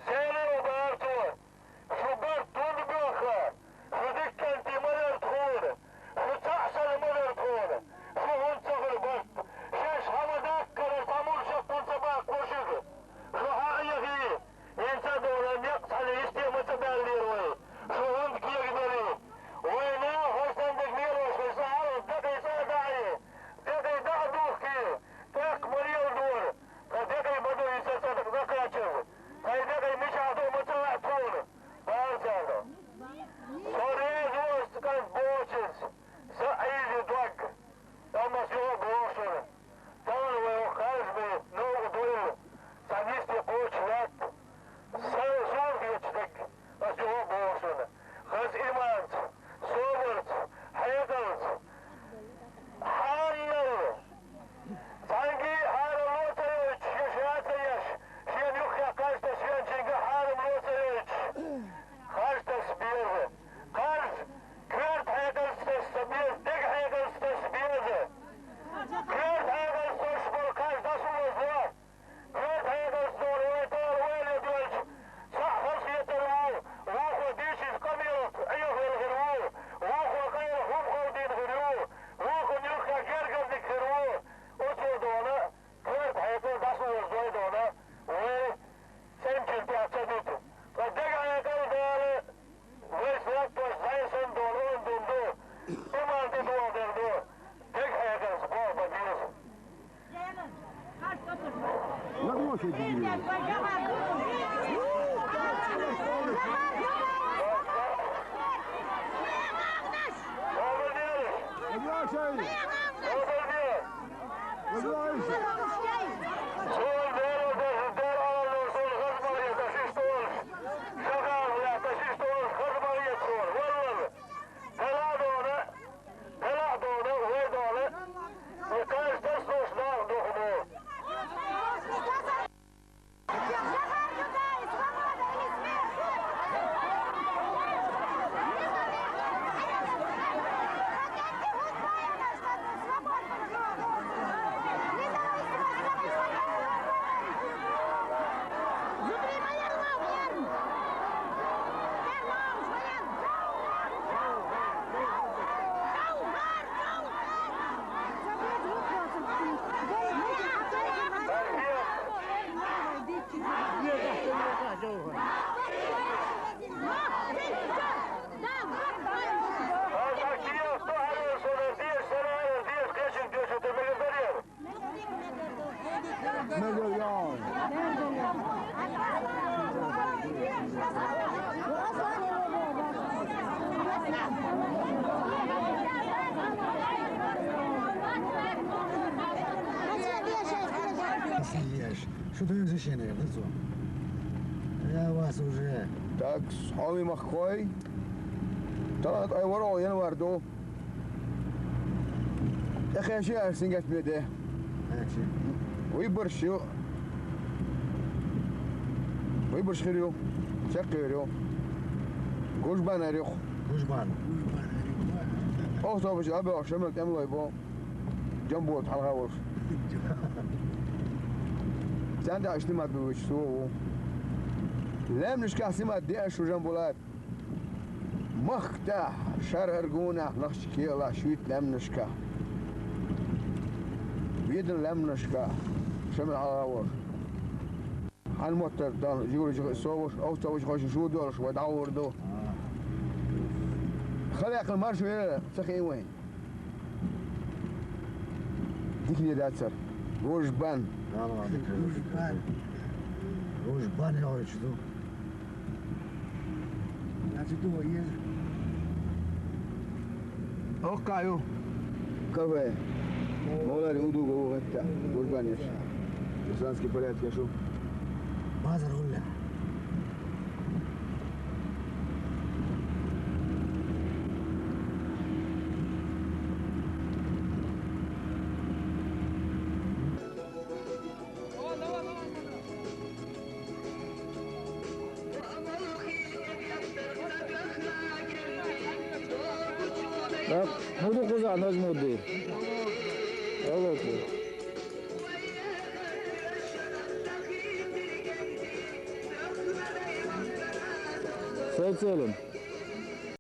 сенах бара цо? Шу барт хӀунда боьхна? Шу диканти ма дара тхуна, шу цхьаъ санна ма дара тхуна, шу хӀунда ца хуьлу барт? Шаьш хьан ма даккхара, цхьа муршаккхун ца баккхо шуьга? Шу хьан а яхий? ХӀинца а дона, некъ цхьана йисте ма ца баьллера вай. Шу хӀунда кегадели? Вай наха хӀара санна дерг лелош вай, сан хьалха дакъий цӀа а даӀий, дакъий дӀа а духкий, тӀаккха ма леладора. Ткъа декъий ма ду, иза ца дакъа ца кхачаза. Ткъа и декъий мичахь ду ма ца лаьа тхуна. Бала царна. Со реза ву ас кӀант бохучунца. Сан Ӏийзи дог. Амма ас юха а боху шуна. Тахана вай хӀокху кхаьжмийн новкъа дуйла. Цхьа нисде кхочуш латта. Сан суна хеташ дерг. Ас юха а боху шуна. Хаза иманца, собарца, хьекъалца, хьанал, цхьаьнгге а хьарам ло ца йойтуш, я ша а ца еш, шена юххехь кхаж тасвенчуьнга а хьарам ло ца йойтуш, кхаж таса беза. Кхаж коьрта хьекъалца таса ца беза, дега хьекъалца таса беза. Коьрта хьекъалца тосуш болу кхаж дӀасалозо. Коьрта хьекъалца дона вай тӀера ойла доьлча, цхьаъ хазахетар ву, вукхо дийшинчу къамелах Ӏехавелла хир ву, вукхо къайлаха хӀума ховдийна хир ю, вукхунна юххехь гергарниг хир ву. Оцо дона, коьрта хьекъал дӀасалозой дона, вай цӀеначун тӀехь ца дита. Ткъа дега хьекъал Дала Вайша латтош зӀе санна долу онда ду, иман тӀедогӀу дерг ду, дега хьекъалца боху бан деза. Цо Дала дерриг дара Алло, суна хаза ма хета, шиш долуш, шагала лаьтта, шиш долуш, хаза ма хета суна, валлал. Дала а дона, Дала а дона, вай дона, и кхаж тасалуш нах духу бу. Шу дуьйна шена, я вас уже. Так, хьоме махкой. Тахана ткъе ворхӀалгӀа январь ду. ТӀекхечи аьлла сингаттаме де. Вуй барш ю. Вуй барш хир ю. Чекхйир ю. Гужбанар юх. Гужбан. Автобус а боху, шамал тӀемалой бу. Жамбулат хьалха волуш. Царна тӀехь снимать ду вича со ву. Лаьмнашкахь снимать де аша шу Жамбулат. Махкахь, шарара гонахь, лахча кхелахь, шуьйту лаьмнашкахь. Ведан лаьмнашкахь, шамил хьалха волуш. Хьан моттар дан жуьгурчух и совуш, овцовуш хойша шу долуш, вай дӀагӀур ду. Хала яьккхина маршо яра, ца хиъна вайн. Дикане дацара. Гужбан. Гужбан. Гужбан йойтуш ду. Значит, ду еза. Оккха ю. Кафе. Молари удуга ву хӀетта. Гужбан еш. Исламский порядок еш ву. Базар гӀуллехь. Так, хӀун ду кхузахь Нажмуддин? Алло. Erzählen.